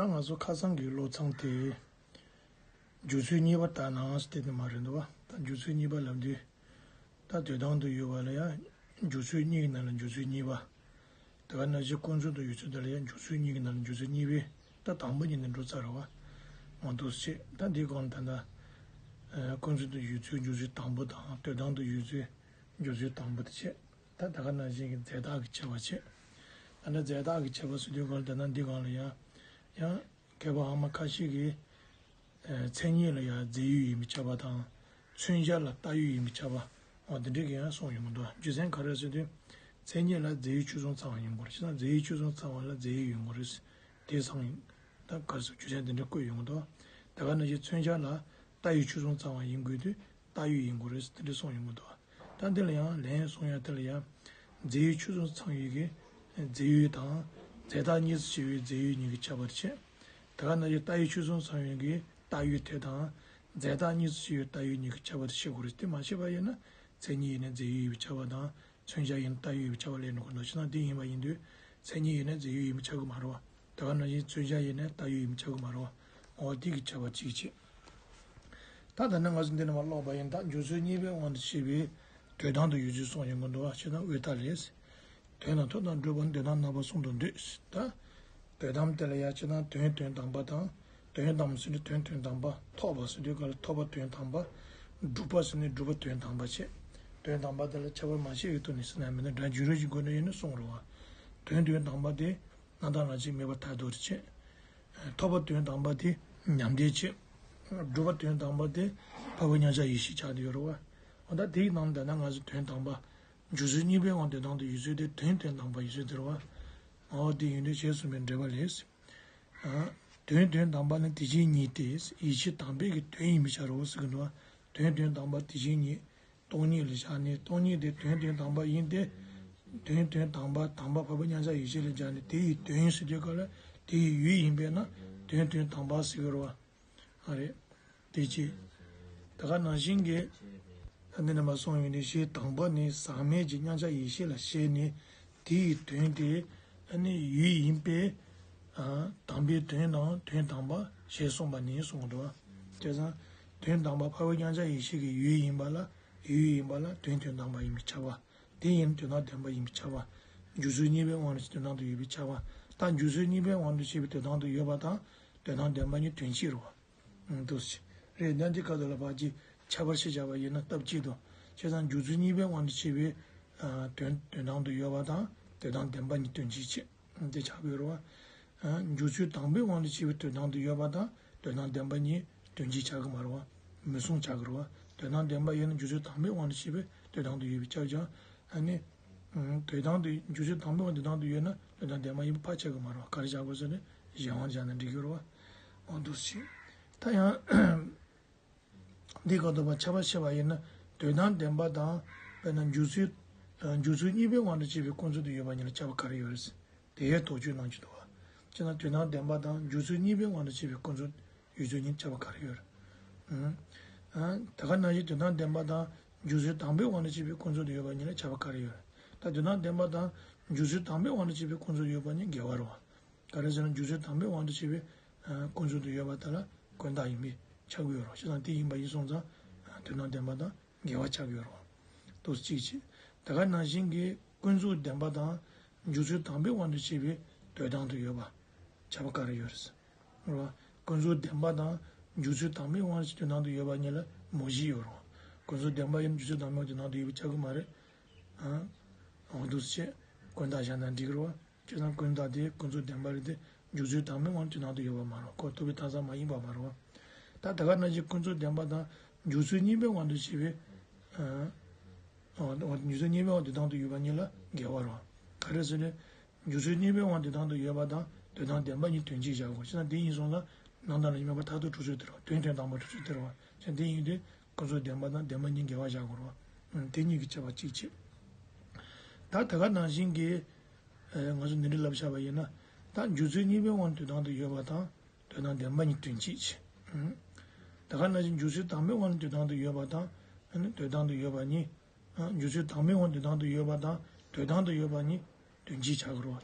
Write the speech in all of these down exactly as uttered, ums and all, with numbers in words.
ད་ང་ཚོ་ཁ་སང་གི་བློ་ཚང་དེ། འཇུག་ཚུལ་གཉིས་པ་ལྟར་ན་ཟེར་དེ་ནི་མ་རེད་འདུག་བ། ད་འཇུག་ཚུལ་གཉིས་པ་ལབ་དུས། ད་དོན་དམ་དུ་ཡོད་པ་ལ་ཡང་འཇུག་ཚུལ་གཉིས་ཀྱི་ནང་ལ་འཇུག་ཚུལ་གཉིས་པ། དེ་ག་ནང་བཞིན་ཀུན་རྫོབ་ཏུ་ཡོད་ཚུལ་དེ་ལ་ཡང་འཇུག་ཚུལ་གཉིས་ཀྱི་ནང་ལ་འཇུག་ཚུལ་གཉིས་པའི་ད་དང་པོ་ཉིད་ནས་འགྲོ་ཚར་བ། འོ་འདུག་སེ་བྱས། ད་འདི་སྒང་ད་ལྟ། ཨ། ཀུན་རྫོབ་ཏུ་ཡོད་ཚུལ་འཇུག་ཚུལ་དང་པོ་དང་དོན་དམ་དུ་ཡོད་ཚུལ་འཇུག་ཚུལ་དང་པོ་དེ་བྱས། ད་དེ་ག་ནང་བཞིན་གྱི་རྫས་བཏགས་ཀྱི་ཁྱད་པར་བྱས། ད་ལྟ་རྫས་བཏགས་ཀྱི་ཁྱད་པར་ཟེར་དུས་སྒང་ད་ལྟ་འདི་སྒང་ལ་ཡང་། ཡང་། མཁས་པ་སྔ་མ་ཁ་ཤས་ཀྱིས། ཨ། མཚན་ཉིད་ལ་ཡང་རྫས་ཡོད་ཡིན་པས་ཁྱབ་པ་དང་། མཚོན་བྱ་ལ་བཏགས་ཡོད་ཡིན་པས་ཁྱབ་པ། འོ་དེ་འདྲ་གི་ཡང་གསུངས་ཡོང་གི་འདུག་རྒྱུ་མཚན་ག་རེ་ཟེར་དུས། མཚན་ཉིད་ལ་རྫས་ཡོད་ཆོས་གསུམ་ཚང་བ་ཡིན་དགོས་རེད། བྱས་ཙང་རྫས་ཡོད་ཆོས་གསུམ་ཚང་བ་ལ་རྫས་ཡོད་ཡིན་དགོས་རེད། དེ་ཚང་ཡིན། ད་ག་རེ་ཟེར། རྒྱུ་མཚན་དེ་འདྲ་བཀོད་ཡོང་གི་འདུག་དེ་ག་ནང་བཞིན་མཚོན་བྱ་ལ་བཏགས་ཡོད་ཆོས་གསུམ་ཚང་བ་ཡིན་དགོས་དུས་བཏགས་ཡོད་ཡིན་དགོས་རེད། དེ་འདྲ་གསུངས་ཡོང་གི་འདུག་ད་འདི་ལ་ཡང་ལན་གསུང་ཡ་དེ་ལ་ཡང་། རྫས་ཡོད་ཆོས་གསུམ་ཚང་ཡོད་ཀྱི་རྫས་ཡོད་དང་། རྫས་བཏགས་གཉིས་སུ་ཕྱེ་བའི་རྫས་ཡོད་གཉིས་ཀྱི་ཁྱད་པར་བྱས། དེ་ག་ནང་བཞིན་བཏགས་ཡོད་ཆོས་གསུམ་ཚང་ཡོད་ཀྱི་བཏགས་ཡོད་དེ་དང་། རྫས་བཏགས་གཉིས་སུ་ཕྱེ་བའི་བཏགས་ཡོད་གཉིས་ཀྱི་ཁྱད་པར་དེ་ཤེས་དགོས་རེད། དེ་མ་ཤེས་པ་ཡིན་ན་མཚན་ཉིད་ཡིན་ན་རྫས་ཡོད་ཡིན་པས་ཁྱབ་པ་དང་། མཚོན་བྱ་ཡིན་ན་བཏགས་ཡོད་ཡིན་པས་ཁྱབ་པ་ལས་ནི་གོ་འདུག་བྱས་ཙང་དེ་ཡིན་པ་ཡིན་དུས། མཚན་ཉིད་ཡིན་ན་རྫས་ཡོད་ཡིན་པས་ཁྱབ་ཀྱི་མ་རེད་བ། དེ་ག་ནང་བཞིན་མཚོན་བྱ་ཡིན་ན་བཏགས་ཡོད་ཡིན་པས་ཁྱབ་ཀྱི་མ་རེད་བ། འོ་དེ་གི་ཁྱད་པར་གཅིག་བྱས། ད་ད་ནི་ང་ཚོ་འདི་ནས་མར་ཀློག་པ་ཡིན། ད་འཇུག་ཚུལ་གཉིས་པའི་དབང་དུ་བྱས་པའི་དོན་དམ་དུ་ཡོད་ཚུལ་གསུངས་ཡོང་གི་འདུག་བ། བྱས་ཙང་དབུས་མཐའ་ལས། དོན་དང་ཐོབ་དང་སྒྲུབ་པ་དོན་དམ་རྣམ་པ་གསུམ་དུ་འདུས། ད་དོན་དམ་དེ་ལ་ཡང་བྱས་ཙང་དོན་དོན་དམ་པ་དང་། དོན་དམ་ཟེར་ནས་དོན་དོན་དམ་པ། ཐོབ་པ་ཟེར་དུས་སྐབས་ལ་ཐོབ་པ་དོན་དམ་པ། སྒྲུབ་པ་ཟེར་ནས་སྒྲུབ་པ་དོན་དམ་པ་བྱས། དོན་དམ་པ་དེ་ལ་ཁྱད་པར་མ་ཕྱེ་བའི་ཐོག་ནས་ཟེར་ན་མིན་ན། སྒྲ་འཇུག་རོལ་གྱི་སྒོ་ནས་ཡིན་ན་གསུངས་རེད་བ། དོན་དོན་དམ་པ་དེ་རྣམ་དག་སྣང་མཆེད་མེད་པར་ཐལ་འདོད་དུ་བྱས། ཐོབ་པ་དོན་དམ་པ་དེ་ཉམས་བདེ་བྱས། སྒྲུབ་པ་དོན་དམ་པ་དེ་འཕགས་པའི་མཉམ་གཞག་ཡེ་ཤེས་ཆགས་བསྡད་ཡོད་རེད་བ། འོ་ད་དེའི་ནང་ད་ལྟ་ང་ཚོ་དོན་དམ་པ། འཇུག་ཚུལ་གཉིས་པའི་དབང་དོན་དམ་དུ་ཡོད་ཚུལ་དེ་དོན་དོན་དམ་པ་ཡོད་ཚུལ་དེ་རེད་བ། འོ་དེ་ཡིན་དུས་ཞེས་གསུངས་པའི་འགྲེལ་པ་ལས། ཨ། དོན་དོན་དམ་པ་ནི་དེ་བཞིན་ཉིད་དེ། ཡེ་ཤེས་དམ་པའི་གི་དོན་ཡིན་པས་ཁྱབ་རོ་ཟེར་གི་འདུག་བ། དོན་དོན་དམ་པ་དེ་བཞིན་ཉིད། སྟོང་ཉིད་ལ་བཞག་ནས། སྟོང་ཉིད་དེ་དོན་དོན་དམ་པ་ཡིན་ཏེ། དོན་དོན་དམ་པ་དམ་པ་འཕགས་པའི་མཉམ་གཞག་ཡེ་ཤེས་ལ་སྦྱར་ནས་དེ་ཡི་དོན་ཟེར་དུས་སྐབས་ལ་དེ་ཡི་ཡུལ་ཡིན་པས་ན་དོན་དོན་དམ་པ་ཟེར་གི་རེད་བ། ཨ་རེད། དེ་ཅི། ད་ག་ནང་བཞིན་གྱི། ད་འདི་ནས་མར་གསུངས་ཡོང་དུས། ཡེ་ཤེས་དམ་པ་ནི་ཟག་མེད་ཀྱི་མཉམ་གཞག་ཡེ་ཤེས་ལ་བཞེད་ནས་དེ་ཡི་དོན་དེ་ཨ་ནི་ཡུལ་ཡིན་པས། ཨ། དམ་པའི་དོན་དང་དོན་དམ་པ་ཞེས་གསུངས་པ་ནི་གསུངས་འདུག་བ། བྱས་ཙང་དོན་དམ་པ་འཕགས་པའི་མཉམ་གཞག་ཡེ་ཤེས་ཀྱི་ཡུལ་ཡིན་པ་ལ། ཡུལ་ཡིན་པ་ལ་དོན་དོན་དམ་པ་ཡིན་པས་ཁྱབ་པ། དེ་ཡིན་དོན་དམ་བདེན་པ་ཡིན་པས་ཁྱབ་པ། འཇུག་ཚུལ་གཉིས་པའི་དབང་དུ་བྱས་དོན་དམ་དུ་ཡོད་པས་ཁྱབ་པ། ད་འཇུག་ཚུལ་གཉིས་པའི་དབང་དུ་བྱས་པའི་དོན་དམ་དུ་ཡོད་པ་དང་དོན་དམ་བདེན་པ་གཉིས་དོན་གཅིག་རེད་བ། ཨང་། འདུག་སེ་རེད། ད་འདི་སྐབས་དུ་ལ་ཕར་ཅིག་ཁྱད་པར་ཕྱེ་བཞག་པ་ཡིན་ན་སྟབས་གཅིག་ཏུ། བྱས་ཙང་འཇུག་ཚུལ་གཉིས་པའི་དབང་དུ་བྱས་པའི། ཨ། དོན་དོན་དམ་དུ་ཡོད་པ་དང་དོན་དམ་བདེན་པ་གཉིས་དོན་གཅིག་བྱས། དེ་ཆགས་ཀྱི་ཡོད་རེད་བ། ཨ། འཇུག་ཚུལ་དམ་པའི་དབང་དུ་བྱས་པའི་དོན་དམ་དུ་ཡོད་པ་དང་དོན་དམ་བདེན་པ་གཉིས་དོན་གཅིག་ཆགས་ཀྱི་མ་རེད་བ། མུ་གསུམ་ཆགས་ཀྱི་རེད་བ། དོན་དམ་བདེན་པ་ཡིན་ན་འཇུག་ཚུལ་དམ་པའི་དབང་དུ་བྱས་པའི་དོན་དམ་དུ་ཡོད་པས་ཁྱབ་ཀྱང་། ཨ་ནི། ཨང་། དོན་དམ་དུ་འཇུག་ཚུལ་དམ་པའི་དབང་དོན་དམ་དུ་ཡོད་ན་དོན་དམ་བདེན་པ་ཡིན་པ་ཕར་ཆགས་ཀྱི་མ་རེད་བ། ག་རེ་ཆགས་དགོས་ཟེར་ན་གཞན་དབང་དུ་བྱས་ན་འགྲིག་གི་རེད་བ། འོ་འདུག་སེ་བྱས། ད་ཡང་། འདི་སྐབས་དུ་མ་ཁྱད་པར་ཕྱེ་བ་ཡིན་ན་དོན་དམ་བདེན་པ་དང་། དཔེར་ན་འཇུག་ཚུལ། ཨ། འཇུག་ཚུལ་གཉིས་པའི་དབང་དུ་བྱས་པའི་ཀུན་རྫོབ་ཏུ་ཡོད་པ་གཉིས་ལ་ཁྱད་པར་ག་རེ་ཡོད་རེད། དེ་ཡང་དོགས་གཅོད་གནང་རྒྱུ་འདུག་བ། བྱས་ན་དོན་དམ་བདེན་པ་དང་འཇུག་ཚུལ་གཉིས་པའི་དབང་དུ་བྱས་པའི་ཀུན་རྫོབ་ཡོད་ཚུལ་གཉིས་ཁྱད་པར་ག་རེ་ཡོད་རེད། ཨང་། ཨ། དེ་ག་ནང་བཞིན་དོན་དམ་བདེན་པ་དང་འཇུག་ཚུལ་དམ་པའི་དབང་དུ་བྱས་པའི་ཀུན་རྫོབ་ཏུ་ཡོད་པ་གཉིས་ལ་ཁྱད་པར་ག་རེ་ཡོད་རེད། ད་དོན་དམ་བདེན་པ་དང་འཇུག་ཚུལ་དམ་པའི་དབང་དུ་བྱས་པའི་ཀུན་རྫོབ་ཡོད་པ་གཉིས་འགལ་བ་རེད་བ། ག་རེ་ཟེར་ན་འཇུག་ཚུལ་དམ་པའི་དབང་དུ་བྱས་པའི། ཨ། ཀུན་རྫོབ་ཏུ་ཡོད་པ་དེ་ལ་ཀུན་བཏགས་ཡིན་པས་ཁྱབ་ཀྱི་ཡོད་རེད་བ། བྱས་ཙང་དེ་ཡིན་པ་ཡིན་སོང་ཙང་དོན་དམ་བདེན་པ་དང་འགལ་བ་ཆགས་ཀྱི་ཡོད་རེད་བ། འདུག་སེ་གཅིག་བྱས། དེ་ག་ནང་བཞིན་གྱི་ཀུན་རྫོབ་བདེན་པ་དང་འཇུག་ཚུལ་དམ་པའི་དབང་དུ་བྱས་པའི་དོན་དམ་དུ་ཡོད་པ་ཁྱད་པར་ག་རེ་ཡོད་རེད། རེད་བ། ཀུན་རྫོབ་བདེན་པ་དང་འཇུག་ཚུལ་དམ་པའི་དབང་དུ་བྱས་དོན་དམ་དུ་ཡོད་པ་གཉིས་ལ་མུ་བཞི་ཡོད་རེད་བ། ཀུན་རྫོབ་བདེན་པ་ཡིན་ན་འཇུག་ཚུལ་དམ་པའི་དབང་དུ་དོན་དམ་དུ་ཡོད་པས་ཁྱབ་ཀྱི་མ་རེད། ཨ། འོ་འདུག་སེ་བྱས། ཀུན་བཏགས་བཞག་ན་འགྲིག་གི་རེད་བ། བྱས་ཙང་ཀུན་བཏགས་དེ་ཀུན་རྫོབ་བདེན་པ་རེད་དེ། འཇུག་ཚུལ་དམ་པའི་དབང་དུ་དོན་དམ་དུ་ཡོད་པ་མ་རེད། ཁོ་ཐུབ་པའི་མཐའ་མཚམས་མ་ཡིན་པ་མ་རེད་བ། ད་དེ་ག་ནང་བཞིན་ཀུན་རྫོབ་བདེན་པ་དང་འཇུག་ཚུལ་གཉིས་པའི་དབང་དུ་བྱས་པའི། ཨ། འོ་འོ་འཇུག་ཚུལ་གཉིས་པའི་དབང་དུ་དོན་དམ་དུ་ཡོད་པ་གཉིས་ལ་འགལ་བ་རེད་བ། ག་རེ་ཟེར་ན། འཇུག་ཚུལ་གཉིས་པའི་དབང་དུ་དོན་དམ་དུ་ཡོད་པ་དང་དོན་དམ་བདེན་པ་གཉིས་དོན་གཅིག་བཞག་དགོས། བྱས་ཙང་དེ་ཡིན་སོང་ཙང་རྣམ་དག་སྣང་མཆེད་མེད་པར་ཐལ་འདོད་གྲུབ་ཚུལ་དེ་རེད་བ། དོན་དོན་དམ་པར་གྲུབ་ཚུལ་དེ་རེད་བ། བྱས་ཙང་དེ་ཡིན་དུས། ཀུན་རྫོབ་བདེན་པ་དང་བདེན་པ་གཉིས་འགལ་བ་བཞག་དགོས་རེད་བ། ཨང་། དེ་གཉིས་ཀྱི་ཁྱད་པར་གཅིག་བྱས། ད་དེ་ག་ནང་བཞིན་གྱི། ཨ། ང་ཚོ་འདི་འདྲ་ལབ་བཞག་པ་ཡིན་ན། ད་འཇུག་ཚུལ་གཉིས་པའི་དབང་དུ་དོན་དམ་དུ་ཡོད་པ་དང་དོན་དམ་བདེན་པ་གཉིས་དོན་གཅིག་བྱས། ཨང་། དེ་ག་ནང་བཞིན་འཇུག་ཚུལ་དམ་པའི་དབང་དུ་དོན་དམ་དུ་ཡོད་པ་དང་། ཨ་ནི་དོན་དམ་དུ་ཡོད་པ་གཉིས། ཨ། འཇུག་ཚུལ་དམ་པའི་དབང་དུ་དོན་དམ་དུ་ཡོད་པ་དང་དོན་དམ་དུ་ཡོད་པ་གཉིས་དོན་གཅིག་ཆགས་ཀྱི་རེད་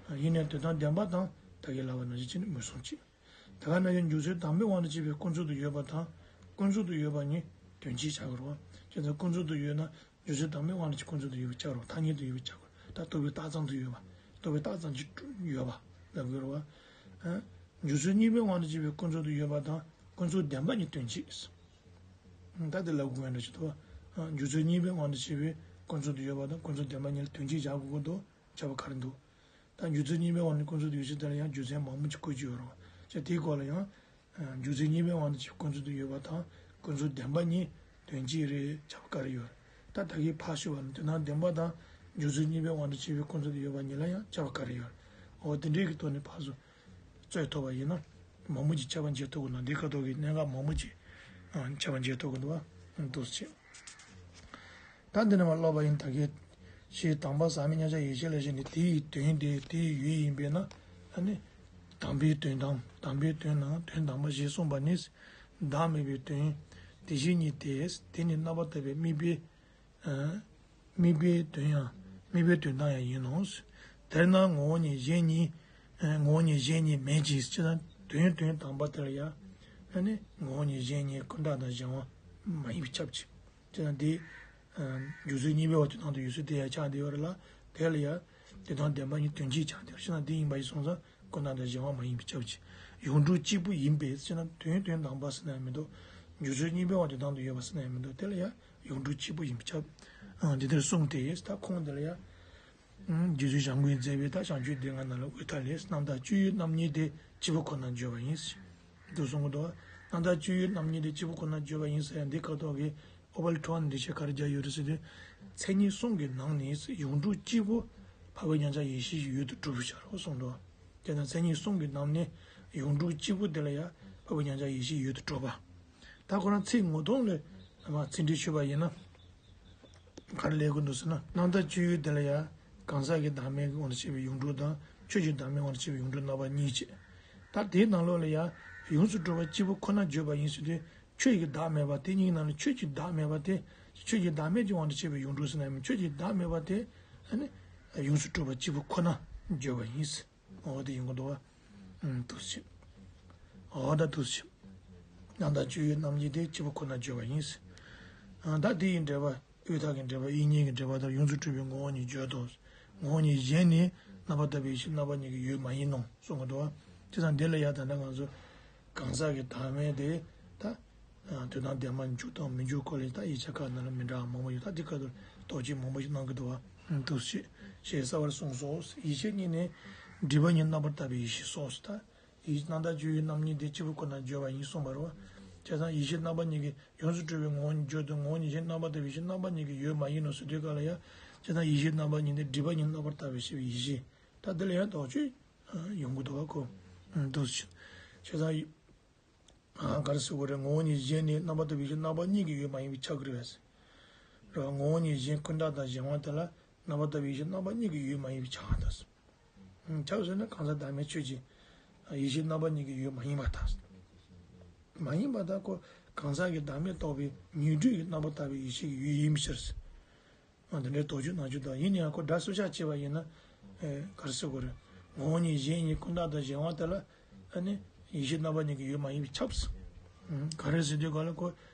བ། ཡིན་ནའི་དོན་དམ་བདེན་པ་དང་ ད་གིན་ལབ་པ་ནང་བཞིན་བྱས་ནས་མུ་གསུམ་བྱས། ད་ག་ནང་བཞིན་འཇུག་ཚུལ་དང་པོའི་དབང་དུ་བྱས་པའི་ཀུན་རྫོབ་ཏུ་ཡོད་པ་དང་། ཀུན་རྫོབ་ཏུ་ཡོད་པ་གཉིས་དོན་གཅིག་ཆགས་ཀྱི་རེད་བ། བྱས་ཙང་ཀུན་རྫོབ་ཏུ་ཡོད་ན། འཇུག་ཚུལ་དང་པོའི་དབང་དུ་བྱས་ཀུན་རྫོབ་ཏུ་ཡོད་པ་ཆགས་རོགས། ཐ་སྙད་དུ་ཡོད་པ་ཆགས་དགོས། ད་རྟོག་པའི་རྟགས་ཙམ་དུ་ཡོད་པ། རྟོག་པའི་རྟགས་ཙམ་གྱིས་ཡོད་པ་ལབ་དགོས་རེད་བ། ཨ། འཇུག་ཚུལ་གཉིས་པའི་དབང་དུ་བྱས་པའི་ཀུན་རྫོབ་ཏུ་ཡོད་པ་དང་ཀུན་རྫོབ་བདེན་པ་གཉིས་དོན་གཅིག་ད་དེ་ལབ་དགོས་ཡ་འདྲ་ཞིག་འདུག་བ། ཨ། འཇུག་ཚུལ་གཉིས་པའི་དབང་དུ་བྱས་པའི་ཀུན་རྫོབ་ཏུ་ཡོད་པ་དང་ཀུན་རྫོབ་བདེན་པ་གཉིས་ལ་དོན་གཅིག་བཞག་དགོས་ཀྱི་འདུག་ཁྱབ་པ་ག་རེ་འདུག་ད་འཇུག་ཚུལ་གཉིས་པའི་དབང་དུ་ཀུན་རྫོབ་ཏུ་ཡོད་ཕྱིར་དེ་ལ་ཡང་རྒྱུ་མཚན་མང་པོ་ཅིག་བཀོད་ཀྱི་ཡོད་རེད་བ། བྱས་དེའི་སྐོར་ལ་ཡང་། འཇུག་ཚུལ་གཉིས་པའི་དབང་དུ་བྱས་ཀུན་རྫོབ་ཏུ་ཡོད་པ་དང་ཀུན་རྫོབ་བདེན་པ་གཉིས་དོན་གཅིག་རེད། ཁྱབ་པ་ག་རེ་ཡོད་རེད། ད་ད་གིན་ཕར་ཞུས་པ་ནི་དོན་དམ་བདེན་པ་དང་འཇུག་ཚུལ་གཉིས་པའི་དབང་དུ་བྱས་པའི་ཀུན་རྫོབ་ཏུ་ཡོད་པ་གཉིས་ལ་ཡང་ཁྱབ་པ་ག་རེ་ཡོད་རེད། འོ་དེ་འདྲའི་གི་ཐོག་ནས་ཕར་ཚུར་རྩོད་ཐུབ་པ་ཡིན་ན་མང་པོ་ཅིག་ཁྱབ་པ་འབྱེད་ཐུབ་ཀྱི་ན། འདི་ཁ་ཐོག་གི་གནད་འགག་མང་པོ་ཅིག་ཁྱབ་པ་འབྱེད་ཐུབ་ཀྱི་འདུག་བ། འདུག་སེ་བྱས། ད་འདི་ནས་མར་ཀློག་པ་ཡིན། ད་གིན་ཞེས་དང་པོ་ཟག་མེད་མཉམ་གཞག་ཡེ་ཤེས་ལ་བཞག་ནས་དེ་ཡི་དོན་དེ་དེ་ཡི་ཡུལ་ཡིན་པས་ན། ཨ་ནི། དང་པོའི་དོན་དམ། དང་པོའི་དོན་ནི་དོན་དམ་པ་ཞེས་གསུངས་པ་ནི། བདག་མེད་པའི་དོན། དེ་བཞིན་ཉིད་དེ། དེ་ནི་རྣམ་པར་དག་པའི་དམིགས་པའི། ཨ། དམིགས་པའི་དོན་ཡང་། དམིགས་པའི་དོན་དམ་ཡང་ཡིན་ནོ། དེས་ན་ངོ་བོ་ཉིད་གཞན་གཉིས། ཨ། ངོ་བོ་ཉིད་གཞན་གཉིས་མེད་ཅིང་། ཅེ་ན་དོན་དོན་དམ་པ་དེ་ལ་ཡང་། ཨ་ནི་ངོ་བོ་ཉིད་གཞན་གཉིས་ཀུན་བཏགས་དང་གཞན་དབང་མ་ཡིན་པས་ཁྱབ་ཅིང་། དེ་ན་འདི། ཨ། འཇུག་ཚུལ་གཉིས་པའི་དབང་དུ་བཏང་དུ་ཡོད་ཚུལ་དེ་ཡང་ཆགས་བསྡད་པ་རེད་ལ། དེ་ལ་ཡང་། དེ་དང་བདེན་པ་གཉིས་དོན་གཅིག་ཆགས་བསྡད་པ་ཞེ་ན་འདི་ཡིན་པ་ཡིན་སོང་ཙང་ཀུན་བཏགས་དང་གཞན་དབང་མ་ཡིན་པས་ཁྱབ་ཅིང་། ཡོངས་གྲུབ་གཅིག་པུ་ཡིན་པས་ཞེ་ན་དོན་དོན་དམ་པ་ཟེར་ན་ཡང་མི་འདུག་འཇུག་ཚུལ་གཉིས་པའི་དབང་དུ་བཏང་དུ་ཡོད་པ་ཟེར་ན་ཡང་མི་འདུག་དེ་ལ་ཡང་ཡོངས་གྲུབ་གཅིག་པུ་ཡིན་པས་ཁྱབ། ཨ། འདི་ལྟར་གསུངས་ཏེ། ད་ཁུངས་འདི་ལ་ཡང་། རྗེ་བཙུན་བྱམས་མགོན་མཛད་པའི་ད་བྱམས་ཆོས་སྡེ་ལྔ་ནང་ལ་དབུས་མཐའ་ལས། རྣམ་དག་སྤྱོད་ཡུལ་རྣམ་གཉིས་དེ་གཅིག་པུ་ཁོ་ནར་བརྗོད་པ་ཡིན། འདུག་གསུང་གི་འདུག་རྣམ་དག་སྤྱོད་ཡུལ་རྣམ་གཉིས་དེ་གཅིག་པུ་ཁོ་ནར་བརྗོད་པ་ཡིན་ཟེར་ཡང་འདི་ཁ་ཐོག་གི་ཨོ་པ་ལི་ཁྲོ་བ་ནས་འགྲེལ་བཤད་ག་རེ་རྒྱག་ཡོད་རེད་ཟེར་དུས། མཚན་ཉིད་གསུམ་གྱི་ནང་ནས་ཡོངས་གྲུབ་གཅིག་པུ་འཕགས་པའི་མཉམ་གཞག་ཡེ་ཤེས་ཀྱི་ཡུལ་དུ་གྲུབ་པར་བྱ་རོགས་གསུངས་འདུག་དེ་ན་མཚན་ཉིད་གསུམ་གྱི་ནང་ནས་ཡོངས་གྲུབ་གཅིག་པུ་དེ་ལ་ཡང་འཕགས་པའི་མཉམ་གཞག་ཡེ་ཤེས་ཀྱི་ཡུལ་དུ་གྲུབ་པ། ད་ཁོ་རང་ཚིག་ངོ་གདོང་ལ་མར་ཚིག་འགྲེལ་ཞུས་པ་ཡིན་ན། ག་རེ་ལབ་དགོས་འདུག་ཟེར་ན། རྣམ་དག་སྤྱོད་ཡུལ་དེ་ལ་ཡང་གང་ཟག་གི་བདག་མེད་ཀྱི་དབང་དུ་བྱས་པའི་ཡོངས་གྲུབ་དང་ཆོས་ཀྱི་བདག་མེད་དབང་དུ་བྱས་པའི་ཡོངས་གྲུབ་རྣམ་པ་གཉིས་བྱས། ད་དེའི་ནང་ལོགས་ལ་ཡང་ཡོངས་སུ་གྲུབ་པ་གཅིག་པུ་ཁོ་ན་བརྗོད་པ་ཡིན་ཟེར་དུས་ཆོས་ཀྱི་བདག་མེད་པ་དེ་གཉིས་ནང་ལ་ཆོས་ཀྱི་བདག་མེད་པ་དེ། ཆོས་ཀྱི་བདག་མེད་ཀྱི་དབང་དུ་བྱས་པའི་ཡོངས་གྲུབ་ཟེར་ན་ཡང་མིན། ཆོས་ཀྱི་བདག་མེད་པ་དེ་ཨ་ནི་ཡོངས་སུ་གྲུབ་པ་གཅིག་པུ་ཁོ་ན་བརྗོད་པ་ཡིན། འོ་དེ་ཡིན་དགོས་འདུག་བ། ཨུམ། འདུག་སེ་བྱས། འོ་ད་འདུག་སེ་བྱས། རྣམ་དག་སྤྱོད་ཡུལ་རྣམ་གཉིས་དེ་གཅིག་པུ་ཁོ་ན་བརྗོད་པ་ཡིན། ཨ། ད་དེ་ཡི་འགྲེལ་པ། དབུས་མཐའ་གི་འགྲེལ་པ། དབྱིག་གཉེན་གྱི་འགྲེལ་པ་ལྟར་ཡོངས་སུ་གྲུབ་པའི་ངོ་བོ་ཉིད་བརྗོད་དོ། ངོ་བོ་ཉིད་གཞན་ནི་རྣམ་པར་དག་པའི་ཡེ་ཤེས་རྣམ་པ་གཉིས་ཀྱི་ཡུལ་མ་ཡིན་ནོ་གསུང་གི་འདུག་བ། བྱས་ཙང་འདི་ལ་ཡང་ད་ལྟ་ང་ཚོ་གང་ཟག་གི་བདག་མེད་དེ་ད། ཨ། དོན་དམ་བདེན་པར་འཇུག་དང་མི་འཇུག་སྐོར་ལ་ད་ཡིག་ཆ་ཁག་ནང་ལ་མི་འདྲ་བ་མང་པོ་ཡོད། ད་འདི་ཁ་ཐུག་དོགས་གཅོད་མང་པོ་ཞིག་གནང་གི་འདུག་བ། འདུག་སེ་བྱས། ཞེས་གསལ་བར་གསུངས་སོ། ཡེ་ཤེས་གཉིས་ནི། སྒྲིབ་པ་ཉིད་རྣམ་པར་དག་པའི་ཡེ་ཤེས་སོ། ད་ཡེ་ཤེས་རྣམ་དག་སྤྱོད་ཡུལ་རྣམ་གཉིས་དེ་གཅིག་པུ་ཁོ་ན་བརྗོད་པ་ཡིན་གསུངས་པ་རེད་བ། བྱས་ཙང་ཡེ་ཤེས་རྣམ་པ་གཉིས་ཀྱི་ཡོངས་སུ་གྲུབ་པའི་ངོ་བོ་ཉིད་བརྗོད་དོ། ངོ་བོ་ཉིད་གཞན་རྣམ་པར་དག་པའི་ཡེ་ཤེས་རྣམ་པ་གཉིས་ཀྱི་ཡུལ་མ་ཡིན་ནོ་ཟེར་དུས་སྐབས་ལ་ཡང་། བྱས་ཙང་ཡེ་ཤེས་རྣམ་པ་གཉིས་ནི་སྒྲིབ་པ་ཉིད་རྣམ་པར་དག་པའི་ཤེས་པའི་ཡེ་ཤེས། ད་འདི་ལ་ཡང་དོགས་གཅོད་ཡོང་གི་འདུག་བ་ཁོ། འདུག་སེ་བྱས། བྱས་ཙང་། ཨ། ག་རེ་ཟེར་དགོས་རེད། ངོ་བོ་ཉིད་གཞན་ནི་རྣམ་པར་དག་པའི་ཡེ་ཤེས་རྣམ་པ་གཉིས་ཀྱི་ཡུལ་མ་ཡིན་པས་ཁྱབ་ཀྱི་རེད་པས། རེད་བ། ངོ་བོ་ཉིད་གཞན་ཀུན་བཏགས་དང་གཞན་དབང་དེ་ལ་རྣམ་པར་དག་པའི་ཡེ་ཤེས་རྣམ་པ་གཉིས་ཀྱི་ཡུལ་མ་ཡིན་པས་ཁྱབ་པ་དང་། ཁྱབ་ཟེར་ན་གང་ཟག་བདག་མེད་ཆོས་ཅན། ཡེ་ཤེས་རྣམ་པ་གཉིས་ཀྱི་ཡུལ་མ་ཡིན་པ་དང་། མ་ཡིན་པ་དང་ཁོ་གང་ཟག་གི་བདག་མེད་རྟོགས་པའི་ཉོན་སྒྲིབ་ཀྱི་རྣམ་པར་དག་པའི་ཡེ་ཤེས་ཀྱི་ཡུལ་ཡིན་པའི་ཕྱིར། འདི་འདྲའི་དོགས་གཅོད་གནང་རྒྱུ་དང་། ཡིན་ན་ཡང་ཁོ་སྒྲ་བསུབ་བཞག་བྱས་པ་ཡིན་ན། ཨེ། ག་རེ་ཟེར་དགོས་རེད། ངོ་བོ་ཉིད་གཞན་ཉིད་ཀུན་བཏགས་དང་གཞན་དབང་དེ་ལ། ཨ་ནི་ཡེ་ཤེས་རྣམ་པ་གཉིས་ཀྱི་ཡུལ་མ་ཡིན་པས་ཁྱབ། ཨ། ག་རེ་ཟེར་དུས་ག་ལ་ཁོ་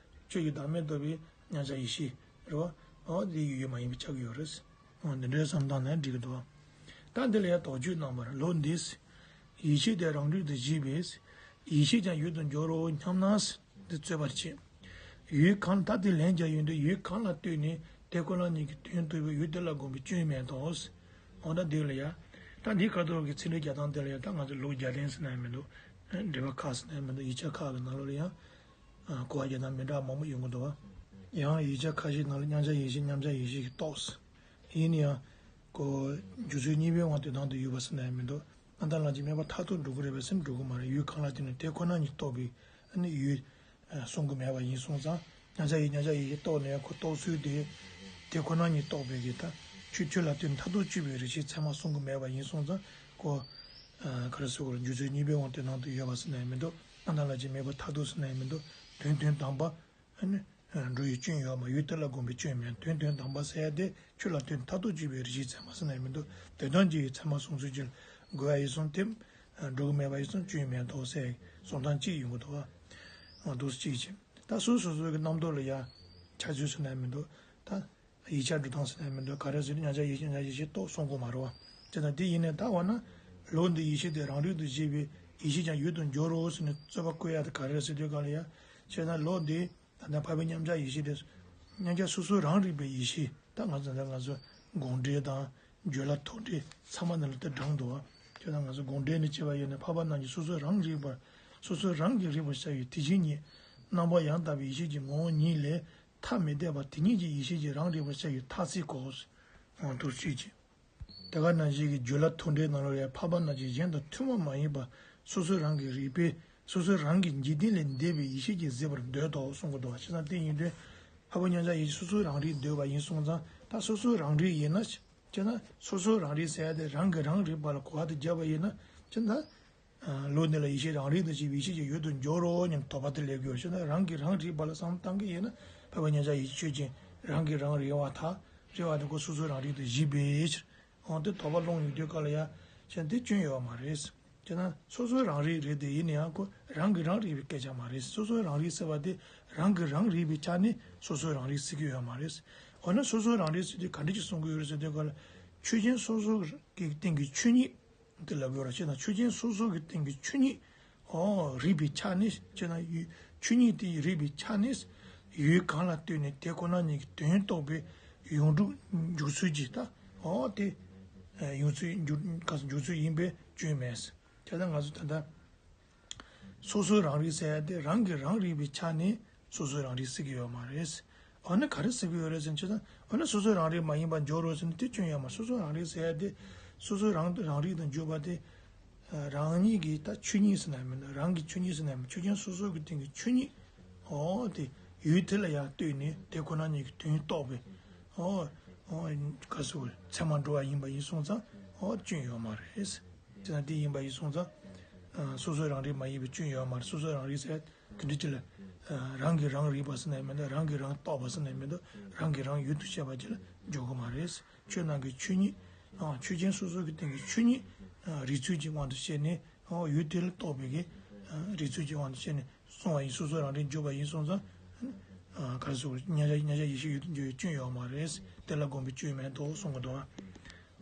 ཆོས་ཀྱི་བདག་མེད་རྟོགས་པའི་མཉམ་གཞག་ཡེ་ཤེས་རེད་བ། འོ་དེ་ཡི་ཡུལ་མ་ཡིན་པས་ཁྱབ་ཀྱི་ཡོད་རེད། འོ་འདི་འདྲའི་བསམ་སྟངས་ནས་འགྲིག་གི་འདུག་བ། ད་འདི་ལ་ཡང་དོགས་གཅོད་གནང་བར་ལུགས་འདིས། ཡེ་ཤེས་དེ་རང་རིག་ཏུ་གཞིགས་པས། ཡེ་ཤེས་ཀྱང་ཡུལ་དུ་འགྱུར་རོ་སྙམ་ན། འདི་རྩོད་པར་བྱེད། ཡུལ་གང་ལ། ད་དེ་ལན་རྒྱག་ཡོང་དུས་ཡུལ་གང་ལ་ལྟོས་ནས་དེ་ཁོ་ན་ཉིད་ཀྱི་དོན་རྟོགས་པའི་ཡུལ་དེ་ལ་དགོངས་པའི་སྐྱོན་མེད་དོ། འོ་ད་འདི་ལ་ཡང་། ད་འདི་ཁ་ཐོག་གི་ཚིག་འགྲེལ་རྒྱག་སྟངས་དེ་ལ་ཡང་ད་ང་ཚོ་ལུགས་རྒྱག་སྟངས་ཟེར་ན་ཡང་མི་འདུག་འགྲེལ་པ་ཁག་ཟེར་ན་ཡང་མི་འདུག་ཡིག་ཆ་ཁག་གི་ནང་ལོགས་ལ་ཡང་། ཨ། གོ་བ་རྒྱག་སྟངས་མི་འདྲ་བ་མང་པོ་ཡོང་གི་འདུག་བ། ཡང་ཡིག་ཆ་ཁ་ཤས་ནང་ལ་མཉམ་གཞག་ཡེ་ཤེས་མཉམ་གཞག་ཡེ་ཤེས་ཀྱིས་རྟོགས། ཡིན་ན་ཡང་། ཁོ། འཇུག་ཚུལ་གཉིས་པའི་དབང་དུ་བཏང་དུ་ཡོད་པ་ཟེར་ན་ཡང་མི་འདུག་རྣམ་དག་ལམ་གྱི་དམིགས་པ་མཐར་ཐུག་འགྲོ་གི་རེད་པས་ཟེར་ན་འགྲོ་གི་མ་རེད། ཡུལ་གང་ལ་བརྟེན་ནས་དེ་ཁོ་ན་ཉིད་རྟོགས་པའི་ཨ་ནི་ཡུལ། ཨ། གསུང་གི་མེད་པ་ཡིན་སོང་ཙང་། མཉམ་གཞག་ཡེ་མཉམ་གཞག་ཡེ་ཤེས་རྟོགས་ནས་ཁོ་རྟོགས་ཚུལ་དེ། དེ་ཁོ་ན་ཉིད་རྟོགས་པའི་གི་ད་ཆོས་ཆོས་ལ་ལྟོས་ནས་མཐར་ཐུག་དཔྱོད་པའི་རིགས་ཤེས་ཚད་མ་གསུང་གི་མེད་པ་ཡིན་སོང་ཙང་ཁོ། ཨ། ག་རེ་ཟེར་དགོས་རེད། འཇུག་ཚུལ་གཉིས་པའི་དབང་དུ་བཏང་དུ་ཡོད་པ་ཟེར་ན་ཡང་མི་འདུག་རྣམ་དག་ལམ་གྱི་དམིགས་པ་མཐར་ཐུག་ཟེར་ན་ཡང་མི་འདུག་དོན་དོན་དམ་པ། ཨ་ནི། འགྲོ་བའི་སྐྱོན་ཡོད་མ། ཡུལ་དེ་ལ་དགོངས་པའི་སྐྱོན་མེད། དོན་དོན་དམ་པ་ཟེར་ཡ་དེ་ཆོས་ལ་ལྟོས་ནས་མཐར་ཐུག་དཔྱོད་པའི་རིགས་ཤེས་ཚད་མ་ཟེར་ན་ཡང་མི་འདུག་དོན་དམ་གྱི་ཚད་མ་གསུང་ཚུལ་གྱི་དགོས་ཡ་ཡིན་སོང་དེ། འགྲོ་གི་མེད་པ་ཡིན་ཙང་སྐྱོན་མེད་དོ་ཟེར་གསུང་སྟངས་གཅིག་ཡོང་གི་འདུག་བ། འདུག་གཅིག་བྱས། ད་སོ་སོ་སོ་གི་རྣམ་རྟོག་ལ་ཡ་ཆ་ཚུལ་ཟེར་ན་མི་འདུག་ད་ཡིག་ཆ་འབྲི་སྟངས་ཟེར་ན་མི་འདུག་ག་རེ་ཟེར་ན་མཉམ་གཞག་ཡིད་ཤེས་མཉམ་གཞག་ཡིད་ཤེས་རྟོགས་གསུང་གི་མ་རེད་བ། དེ་ན་དེ་ཡིན་ནའི་ད་འོ་ན་བློ་འདི་ཡིད་ཤེས་དེ་རང་རིག་ཏུ་བཞེད་པའི་ཡིད་ཤེས་ཀྱང་ཡུལ་དུ་འགྱུར་རོ་ཟེར་ནས་རྩོད་པ་བཀོད་ཡ་དེ་ག་རེ་ཟེར་དུས་ག་ལ་ཡ། བྱས་ན་བློ་འདི་ད་ལྟ་འཕགས་པའི་མཉམ་གཞག་ཡིད་ཤེས་དེ་མཉམ་གཞག་སོ་སོ་རང་རིག་པའི་ཡིད་ཤེས། ད་ང་ཚོ་ད་ང་ཚོ་དགོངས་འགྲེལ་དང་བརྗོད་བླ་ཐུགས་འགྲེལ་ཚང་མ་ནང་ལ་དེ་དྲངས་འདུག་བ། བྱས་ན་ང་ཚོ་དགོངས་འགྲེལ་ནས་བྱས་པ་ཡིན་ན་འཕགས་པ་རྣམས་ཀྱིས་སོ་སོ་རང་རིག་པར་སོ་སོ་རང་གིས་རིག་པར་བྱ་བའི་དེ་བཞིན་ཉིད་རྣམ་པ་ཡང་དག་པའི་ཡིད་ཤེས་ཀྱི་ངོ་བོ་ཉིད་ལས་ཐ་མི་དད་པ་དེ་ཉིད་ཀྱི་ཡིད་ཤེས་ཀྱིས་རང་རིག་པར་བྱ་བའི་ཐ་ཚིག་གོ། འོང་དུ་ཤེས་ཀྱི། དེ་ག་ནང་བཞིན་གྱི་བརྗོད་བླ་ཐུགས་འགྲེལ་ནང་ལ་ཡང་འཕགས་པ་རྣམས་ཀྱིས་གཞན་དང་ཐུན་མོང་མ་ཡིན་པ་སོ་སོ་རང་གི་རིག་པས་སོ་སོ་རང་གི་འཇིག་རྟེན་ལས་འདས་པའི་ཡེ་ཤེས་ཀྱིས་གཟིགས་པར་འདོད་དོ་གསུང་གི་འདུག་བ། བྱས་ཙང་དེ་ཡིན་དུས་འཕགས་པ་མཉམ་གཞག་ཡེ་ཤེས་སོ་སོ་རང་རིག་འདོད་པ་ཡིན་སོང་ཙང་ད་སོ་སོ་རང་རིག་ཡིན་ན་བྱས་ན་སོ་སོ་རང་རིག་ཟེར་ཡ་དེ་རང་གིས་རང་རིག་པ་ལ་གོ་བ་དེ་བརྒྱབ་པ་ཡིན་ན་བྱས་ན། བློ་འདི་ལ་ཡེ་ཤེས་རང་རིག་ཏུ་བྱས་པའི་ཡེ་ཤེས་ཀྱི་ཡུལ་དུ་འགྱུར་རོ་སྙམ་དོགས་པ་དེ་སླེབས་ཀྱི་ཡོད། བྱས་ན་རང་གིས་རང་རིག་པ་ལ་བསམ་བློ་བཏང་གི་ཡིན་ན་འཕགས་པ་མཉམ་གཞག་ཡེ་ཤེས་ཆོས་ཅན། རང་གིས་རང་རིག་པར་ཐལ། རིག་པ་དེ་ཁོ་སོ་སོ་རང་རིག་ཏུ་གཞིགས་པའི་ཕྱིར། འོ་དེ་དོགས་པ་སློང་ཡོང་དུས་ག་ལ་ཡ། བྱས་ན་དེ་སྐྱོན་ཡོད་པ་མ་རེད། བྱས་ན་སོ་སོའི་རང་རིག་རེད་དེ་ཡིན་ན་ཡང་ཁོ་རང་གིས་རང་རིག་པའི་སྐད་ཆ་མ་རེད། སོ་སོའི་རང་རིག་ཟེར་བ་དེ་རང་གིས་རང་རིག་པའི་ཆ་ནས་སོ་སོའི་རང་རིག་ཟེར་གྱི་ཡོད་མ་རེད། འོ་ན་སོ་སོའི་རང་རིག་ཟེར་དུས་ག་འདྲ་ཅིག་གསུང་གི་ཡོད་རེད་ཟེར་དུས་ག་ལ། ཆོས་ཅན་སོ་སོ་གི་སྟེང་གི་ཆོས་ཉིད། དེ་ལབ་ཡོད་ར། བྱས་ན་ཆོས་ཅན་སོ་སོ་གི་སྟེང་གི་ཆོས་ཉིད། ཨོ་རིག་པའི་ཆ་ནས་བྱས་ན་ཡུལ་ཆོས་ཉིད་དེ་ཡི་རིག་པའི་ཆ་ནས་ཡུལ་གང་ལ་ལྟོས་ནས་དེ་ཁོ་ན་ཉིད་ཀྱི་དོན་རྟོགས་པའི་ཡོངས་གྲུབ་འཇུག་ཚུལ་གྱི་ད་ཨོ་དེ་ཡོངས་ཚུལ་འཇུག་ག་ས་འཇུག་ཚུལ་ཡིན་པས་སྐྱོན་མེད། བྱས་ན་ང་ཚོ་ད་ལྟ། སོ་སོའི་རང་རིག་ཟེར་ཡ་དེ་རང་གིས་རང་རིག་པའི་ཆ་ནས་སོ་སོའི་རང་རིག་ཟེར་གྱི་ཡོད་མ་རེད། འོ་ན་ག་རེ་ཟེར་གྱི་ཡོད་རེད་ཟེར་ན་ཆོས་དང་འོ་ན་སོ་སོའི་རང་རིག་མ་ཡིན་པར་འཇོག་རོགས་ཟེར་ན་དེ་སྐྱོན་ཡོད་མ་རེད། སོ་སོའི་རང་རིག་ཟེར་ཡ་དེ་སོ་སོའི་རང་རང་རིག་དང་འཇོག་པ་དེ་རང་ཉིད་ཀྱི་ད་ཆོས་ཉིད་ཟེར་ན་མིན་ན་རང་གི་ཆོས་ཉིད་ཟེར་ན་མིན་ཆོས་ཅན་སོ་སོ་གི་སྟེང་གི་ཆོས་ཉིད། འོ་དེ་ཡུལ་དེ་ལ་ཡང་ལྟོས་ནས་དེ་ཁོ་ན་ཉིད་ཀྱི་དོན་རྟོགས་པའི་འོ་འོ་ག་རེ་ཟེར་དགོས་རེད། ཚད་མར་འགྲོ་བ་ཡིན་པ་ཡིན་སོང་ཙང་འོ་སྐྱོན་ཡོད་མ་རེད། དེ་ན་དེ་ཡིན་པ་ཡིན་སོང་ཙང་། སོ་སོའི་རང་རིག་མ་ཡིན་པའི་སྐྱོན་ཡོད་མ་རེད། སོ་སོའི་རང་རིག་ཟེར་དེ་འདྲ་ཅིག་ལ། རང་གིས་རང་རིག་པ་ཟེར་ནས་མི་འདུག་རང་གིས་རང་རྟོགས་པ་ཟེར་ནས་མི་འདུག་རང་གིས་རང་ཡུལ་དུ་བྱེད་པ་ཅིག་ལ་འཇོག་གི་མ་རེད། ཆོས་རྣམས་ཀྱི་ཆོས་ཉིད། ཆོས་ཅན་སོ་སོ་གི་སྟེང་གི་ཆོས་ཉིད། རིགས་ཚུལ་གྱི་དབང་དུ་བྱས་ནས་ཡུལ་དེ་ལ་རྟོགས་པའི་གི། རིགས་ཚུལ་གྱི་དབང་དུ་བྱས་ནས་གསུང་བ་ཡིན་སོ་སོའི་རང་རིག་འཇོག་པ་ཡིན་སོང་ཙང་། ག་རེ་ཟེར་དགོས་རེད། མཉམ་གཞག་མཉམ་གཞག་ཡེ་ཤེས་ཡུལ་དུ་འགྱུར་བའི་སྐྱོན་ཡོད་མ་རེད། དེ་ལ་དགོངས་པའི་སྐྱོན་མེད་དོ་གསུང་གི་འདུག་ཨ།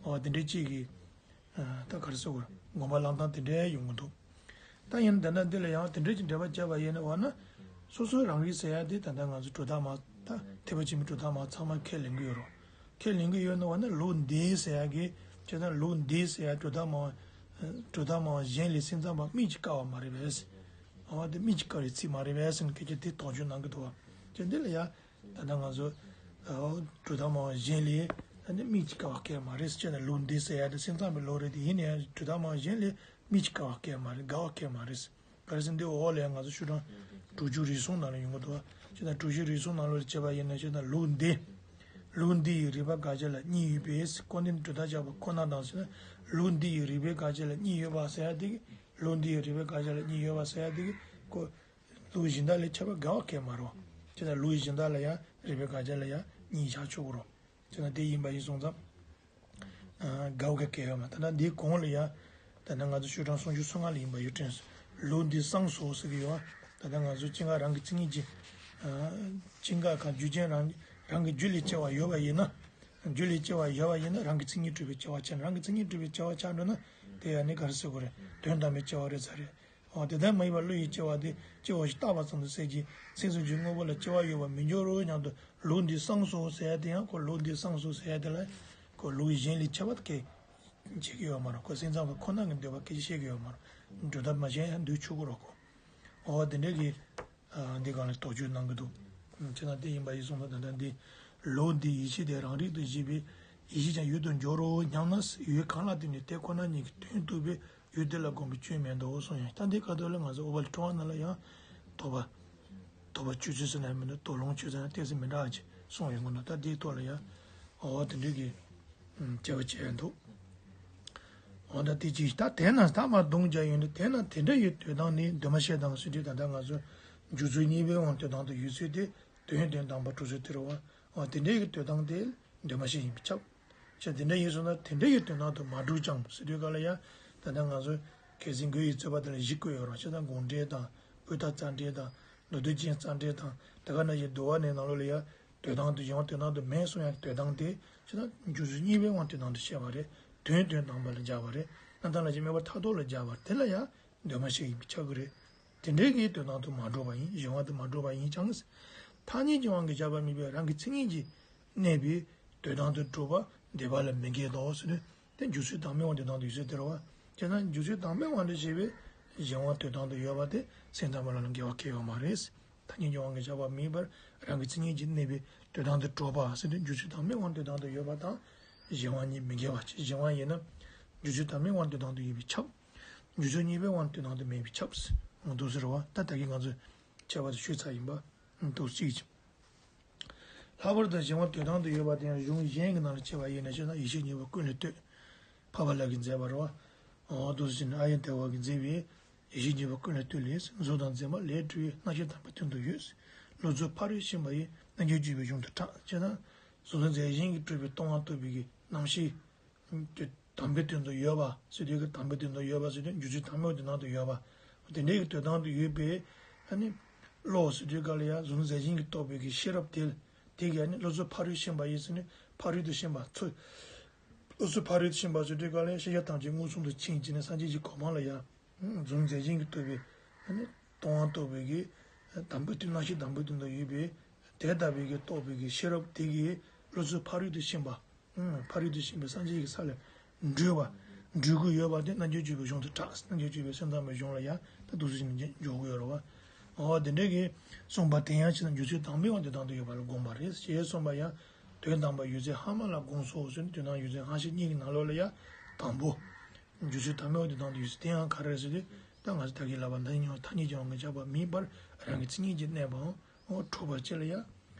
འོ་དེ་འདྲའི་གཅིག་གིས། ད་ག་རེ་ཟེར་དགོས་རེད། དགོངས་པ་བླང་སྟངས་དེ་འདྲའི་ཡོང་གི་འདུག་ད་ཡིན་ན་དེ་འདྲ་འདི་ལ་ཡང་དེ་འདྲའི་ཅིག་འགྲེལ་པ་བརྒྱབ་པ་ཡིན་ན་འོ་ན། སོ་སོའི་རང་རིག་ཟེར་ཡ་དེ་ད་ལྟ་ང་ཚོ་གྲུབ་མཐའ་མ་ད་ཐེག་པ་ཆེན་པོའི་གྲུབ་མཐའ་མ་ཚང་མ་ཁས་ལེན་གི་ཡོད་རེད། ཁས་ལེན་གི་ཡོད་ན་འོ་ན་ལུགས་འདི་ཟེར་ཡ་གི་བྱས་ཙང་ལུགས་འདི་ཟེར་ཡ་གྲུབ་མཐའ་མ་གྲུབ་མཐའ་མ་གཞན་ལས་སེམས་ཙམ་པ་དམིགས་ཀྱིས་བཀར་བ་མ་རེད་པས། འོ་དེ་དམིགས་ཀྱིས་བཀར་བའི་ཚིག་མ་རེད་པས་ཟེར་ནས་སྐད་ཆ་དེ་དོགས་གཅོད་གནང་གི་འདུག་བ། བྱས་འདི་ལ་ཡ། ད་ལྟ་ང་ཚོ་གྲུབ་མཐའ་སྨྲ་བ་གཞན་ལས་ད་ནི་དམིགས་ཀྱིས་བཀར་བ་སྐད་མ་རེད་ཟེར་ན་ལུགས་འདི་ཟེར་ཡ་དེ་སེམས་ཙམ་པའི་ལུགས་རེད་དེ་ཡིན་ན་ཡང་གྲུབ་མཐའ་སྨྲ་བ་གཞན་ལས་དམིགས་ཀྱིས་བཀར་བ་སྐད་མ་རེད། འགལ་བ་སྐད་མ་རེད། ག་རེ་ཟེར་འདི་འོག་ལ་ཡང་ང་ཚོ་ཤུགས་དྲང་དྲུག་ཅུ་རིགས་གསུམ་ནང་ལ་ཡོང་གི་འདུག་བ། བྱས་ན་དྲུག་ཅུ་རིགས་གསུམ་ནང་ལ་བྱས་པ་ཡིན་ན་བྱས་ན་ལུགས་འདི། ལུགས་འདི་ཡི་རིགས་པ་དགག་བྱ་ལ་གཉིས་ཡོད་པས་ཁོ་ནི་གྲུབ་མཐའ་བཞག་པ་ཁོ་ན་དང་ཟེར་ན་ལུགས་འདི་ཡི་རིགས་པའི་དགག་བྱ་ལ་གཉིས་ཡོད་པ་ཟེར་ཡ་དེ་གི་ལུགས་འདི་ཡི་རིགས་པའི་དགག་བྱ་ལ་གཉིས་ཡོད་པ་ཟེར་ཡ་དེ་གི་ཁོ། ལུགས་གཞན་དག་ལས་ཁྱད་པར་འགལ་བ་སྐད་མ་རེད། བྱས་ཙང་ལུགས་གཞན་དག་ལ་ཡང་རིགས་པའི་དགག་བྱ་ལ་ཡང་གཉིས་བཞག་ཆོག་གི་རེད། བྱས་ཙང་དེ་ཡིན་པ་ཡིན་སོང་ཙང་། འགལ་བ་གི་སྐད་ཡོད་མ་ད་ལྟ་འདིའི་གོང་ལ་ཡང་། ད་ལྟ་ང་ཚོ་ཤུགས་དྲང་སུམ་ཅུ་སོ་ལྔ་ལ་ཡིན་པ་ཡོད་དྲན་སོང་། ལུགས་འདི་གསུངས་སོ་ཟེར་གི་ཡོད། ད་ལྟ་ང་ཚོ་སྤྱན་སྔར་རང་གི་མཚན་ཉིད་ཀྱི། སྤྱན་སྔར་གང་རྒྱུ་ཅན་རང་རང་གི་རྒྱུ་ལས་སྐྱེ་བ་ཡོད་པ་ཡིན་ན། རྒྱུ་ལས་སྐྱེ་བ་ཡོད་པ་ཡིན་ན་རང་གི་མཚན་ཉིད་གྲུབ་པའི་སྐྱེ་བ་ཆགས་ན་རང་གི་མཚན་ཉིད་གྲུབ་པའི་སྐྱེ་བ་ཆགས་འགྲོ་ན་དེ་ཡང་ནི་ག་རེ་ཟེར་དགོས་རེད། དོན་དམ་པའི་སྐྱེ་བ་རེད་ཚར་རེད། འོ་དེ་ལྟར་མ་ཡིན་པ་བློ་ཡི་སྐྱེ་བ་དེ་སྐྱེ་བ་ཞིག་བཏགས་པ་ཙམ་དུ་ཟད་ཀྱི་སེམས་སུ་འཇུག་དངོས་པོ་ལ་སྐྱེ་བ་ཡོད་པར་མི་འགྱུར་རོ་སྙམ་དུ་ལུགས་འདི་གསུངས་སོ་ཟེར་ཡ་དེ་ཡང་ཁོ་ལུགས་འདི་གསུངས་སོ་ཟེར་ཡ་དེ་ལ་ཁོ་ལུགས་གཞན་ལས་ཁྱད་པར་སྐད་བྱེད་ཀྱི་ཡོད་མ་རེད། ཁོ་སེམས་ཙམ་པ་ཁོ་ན་གི་འདོད་པ་སྐད་ཆ་བཤད་ཀྱི་ཡོད་མ་རེད། གྲུབ་མཐའ་སྨྲ་གཞན་ཡང་འདུས་ཆོག་གི་རེད་ཁོ། འོ་དེ་འདྲ་གི་འདི་སྒང་ལ་དོགས་གཅོད་གནང་གི་འདུག་བྱས་ན་དེ་ཡིན་པ་ཡིན་སོང་ཙང་ད་ལྟ་འདི་ལུགས་འདི་ཡིད་ཤེས་དེ་རང་རིག་ཏུ་བཞེད་པའི་ཡིད་ཤེས་ཀྱང་ཡུལ་དུ་འགྱུར་རོ་སྙམ་ན་ཡུལ་གང་ལ་ལྟོས་ནས་དེ་ཁོ་ན་ཉིད་ཀྱི་དོན་རྟོགས་པའི་ཡུལ་དེ་ལ་དགོངས་པའི་སྐྱོན་མེད་དོ་གསུངས་ཡང་ད་འདི་ཁ་ཐོག་ལ་ང་ཚོ་ཨོ་བ་ལི་ཁྲོ་བ་ནང་ལ་ཡང་དོགས་པ་དོགས་པ་གཅོད་ཚུལ་ཟེར་ན་མི་འདུག་དོགས་སློང་གཅོད་ཚུལ་ན་ཏོག་ཙམ་མི་འདྲ་བ་ཅིག་གསུངས་ཡོང་གི་འདུག་ད་འདིའི་ཐོག་ལ་ཡང་ཨོ་བ་དེ་འདྲ་གི་དཔྱད་པ་བྱས་འདུག་འོ་ད་དེ་ཅིག་ད་དེས་ན་ཐ་མ་གདོང་བརྒྱ་ཡོད་འདུག་དེས་ན་དེ་འདྲ་ཡི་དོན་དམ་ནི་འདུས་མ་བྱས་དང་ཟེར་དུས་ད་ལྟ་ང་ཚོ་འཇུག་ཚུལ་གཉིས་པའི་དབང་དོན་དམ་དུ་ཡོད་ཚུལ་དེ་དོན་དོན་དམ་པར་གྲུབ་ཚུལ་དེ་རེད་བ། འོ་དེ་འདྲ་ཡི་དོན་དམ་དེ། འདུས་མ་བྱས་ཡིན་པས་ཁྱབ། བྱས་དེ་འདྲ་ཡིན་སོང་ན་དེ་འདྲ་ཡི་དོན་དམ་དུ་མ་གྲུབ་ཀྱང་ཟེར་དུས་ག་ལ་ཡང་ད་ལྟ་ང་ཚོ་ གལ་སྲིད་མགོ་ཡི་རྩོད་པ་དེ་ལ་བཞི་བཀོད་ཡོད་རེད་བ། བྱས་ཙང་དགོངས་འགྲེལ་དང་དབུས་མཐའ་རྩ་འགྲེལ་དང་མདོ་སྡེ་རྒྱན་རྩ་འགྲེལ་དང་དེ་ག་ནང་བཞིན་བསྡུ་བ་ནས་ནང་ལོགས་ལ་ཡ་དོན་དམ་དུ་གཞན་དབང་དོན་དམ་དུ་མེད་གསུང་ཡག་དོན་དམ་དེ་བྱས་ཙང་འཇུག་ཚུལ་གཉིས་པའི་དབང་དོན་དམ་དུ་བཤད་པ་རེད། དོན་དོན་དམ་པ་ལ་སྦྱར་བ་རེད། གནས་དང་ལ་ཕྱིན་མེད་པར་ཐ་དད་ལ་སྦྱར་བ་དེ་ལ་ཡ་འདུས་མ་བྱས་ཡིན་པས་ཁྱབ་ཀྱི་རེད། དེ་འདྲའི་གི་དོན་དམ་དུ་མ་གྲུབ་པ་ཡིན། གཞན་དབང་དུ་མ་གྲུབ་པ་ཡིན་ཀྱང་། ཐ་སྙད་ཀྱི་དབང་གིས་ཁྱབ་པ་མིན་པས་རང་གི་མཚན་ཉིད་ཀྱིས་གནས་པའི་དོན་དམ་དུ་གྲུབ་པ་འདོད་པ་ལ་མི་འགལ་ཏོ་ཟེར་ནས། དེ་འཇུག་ཚུལ་དམ་པའི་དབང་དོན་དམ་དུ་ཡོད་ཚུལ་དེ་རེད་བ། བྱས་ཙང་འཇུག་ཚུལ་དམ་པའི་དབང་དུ་བྱས་པའི་གཞན་དབང་དོན་དམ་དུ་ཡོད་པ་དེ་སེམས་ཙམ་པ་ལ་འགལ་བ་གང་ཡང་ཡོད་མ་རེད། ཐ་སྙད་ཀྱི་དབང་གིས་ཁྱབ་པ་མིན་པར་རང་གི་མཚན་ཉིད་ཀྱིས་གནས་པའི་དོན་དམ་དུ་གྲུབ་པ་ཟེར་དུས་འཇུག་ཚུལ་དམ་པའི་དབང་དོན་དམ་དུ་ཡོད་པ་དང་། གཞན་དབང་གཉིས་མི་འགལ་བ་བྱས། གཞན་དབང་ཡིན་ན་འཇུག་ཚུལ་དམ་པའི་དབང་དོན་དམ་དུ་ཡིན་པས་ཁྱབ། འཇུག་ཚུལ་གཉིས་པའི་དབང་དོན་དམ་དུ་མེད་པས་ཁྱབ། འོ་འདུག་ཟེར་བ་ད་ད་གིན་ང་ཚོས་ཁྱད་པར་དུ་ཞུས་ཚར་ཡིན་པ། འདུག་གཅིག་ལྷག་པར་དུ་གཞན་དབང་དོན་དམ་དུ་ཡོད་པ་དེ་ཡང་གཞུང་གཞན་གྱི་ནང་ལ་ཕྱེ་བ་ཡིན་ན་ཞེ་ན། ཡེ་ཤེས་གཉིས་པོ་ཀུན་ལས་བཏུས། འཕགས་པ་ལྷ་གིས་མཛད་པ་རེད་བ། འོ་འདུག་ཟེར་ན། ཨཱརྱ་དེ་བ་གིས་མཛད་པའི་ཡེ་ཤེས་གཉིས་པོ་ཀུན་ལས་བཏུས་ལས། གཟུགས་དང་མཛེས་མ་ལས་གྲུབ་པའི། རྣམ་ཤེས་དམ་པའི་དོན་དུ་ཡོད། བློ་རྩོལ་ཕ་རོལ་ཕྱིན་པ་ཡི། རྣལ་འབྱོར་སྤྱོད་པའི་གཞུང་དུ་གྲགས། ཅེ་ན། གཟུགས་འཛིན་རྫས་གཞན་གྱིས་གྲུབ་པའི་སྟོང་པ་རྟོགས་པའི་གི་རྣམ་ཤེས་དེ་དམ་པའི་དོན་དུ་ཡོད་པ་ཟེར་དུས་ཀྱི། དམ་པའི་དོན་དུ་ཡོད་པ་ཟེར་དུས་འཇུག་ཚུལ་དམ་པའི་དོན་དམ་དུ་ཡོད་པ། དེ་འདྲའི་གི་དོན་དམ་དུ་ཡོད་པའི་ཨ་ནི་བློ་ཟེར་དུས་ག་ལ་ཡ་གཟུགས་འཛིན་རྫས་གཞན་གྱིས་རྟོགས་པའི་གི་ཤེས་རབ་དེ། དེ་གི་ཨ་ནི་བློ་རྩོལ་ཕ་རོལ་ཕྱིན་པ་ཡི་ཟེར་ནས་ཕ་རོལ་ཏུ་ཕྱིན་པ་ཚུལ། བློ་རྩོལ་ཕ་རོལ་ཏུ་ཕྱིན་པ་ཟེར་དུས་ག་ལ་ཡ་ཤེས་བྱ་ཐམས་ཅད་མངོན་སུམ་དུ་མཁྱེན་བྱས་ནས་སངས་རྒྱས་ཀྱི་གོ་འཕང་ལ་ཡ། གཟུགས་འཛིན་རྫས་གཞན་གྱིས་རྟོགས་པའི་ཨ་ནི་སྟོང་པ་རྟོགས་པའི་གི་དམ་པའི་དོན། རྣམ་ཤེས་དམ་པའི་དོན་དུ་ཡོད་པའི་དེ་ལྟ་བུའི་གི་རྟོགས་པའི་གི་ཤེས་རབ་དེ་གི་བློ་རྩོལ་ཕ་རོལ་ཏུ་ཕྱིན་པ། ཕ་རོལ་ཏུ་ཕྱིན་པའི་སངས་རྒྱས་ཀྱི་ས་ལ་འགྲོ་བ། འགྲོ་གི་ཡོད་པ་དེ་རྣལ་འབྱོར་སྤྱོད་པའི་གཞུང་དུ་གྲགས། རྣལ་འབྱོར་སྤྱོད་པའི་སེམས་ཙམ་པའི་གཞུང་ལ་ཡང་ད་འདུག་སེ་བྱས་ནས་འཇོག་གི་ཡོད་རེད་བ། འོ་དེ་འདྲའི་གི་གསུངས་པ་དེ་ཡང་ཕྱིར་འཇུག་ཚུལ་དམ་པའི་དབང་དོན་དམ་དུ་ཡོད་པ་ལ་དགོངས་པ་རེད། ཞེས་གསུངས་པ་ཡང་དོན་དམ་པར་ཡོད་ཚད་སྔ་མ་ལ་དགོངས་སོ་ཟེར་ནས། དོན་དམ་ཡོད་ཚད་སྔ་ཕྱི་གཉིས་ཀྱི་ནང་ལོགས་ལ་ཡང་དང་པོ། འཇུག་ཚུལ་དམ་པའི་དབང་དོན་དམ་དུ་ཡོད་ཚུལ་དེ་ཡང་ག་རེ་རེད་ཟེར་དུས། ད་ང་ཚོ་ད་གིན་ལབ་པ་འདི་ཉོ་ཐ་སྙད་ཀྱི་དབང་གིས་ཁྱབ་པ་མིན་པར་རང་གི་མཚན་ཉིད་ཀྱིས་གནས་པའམ། འོ་གྲུབ་པ་ཅིག་ལ་ཡང་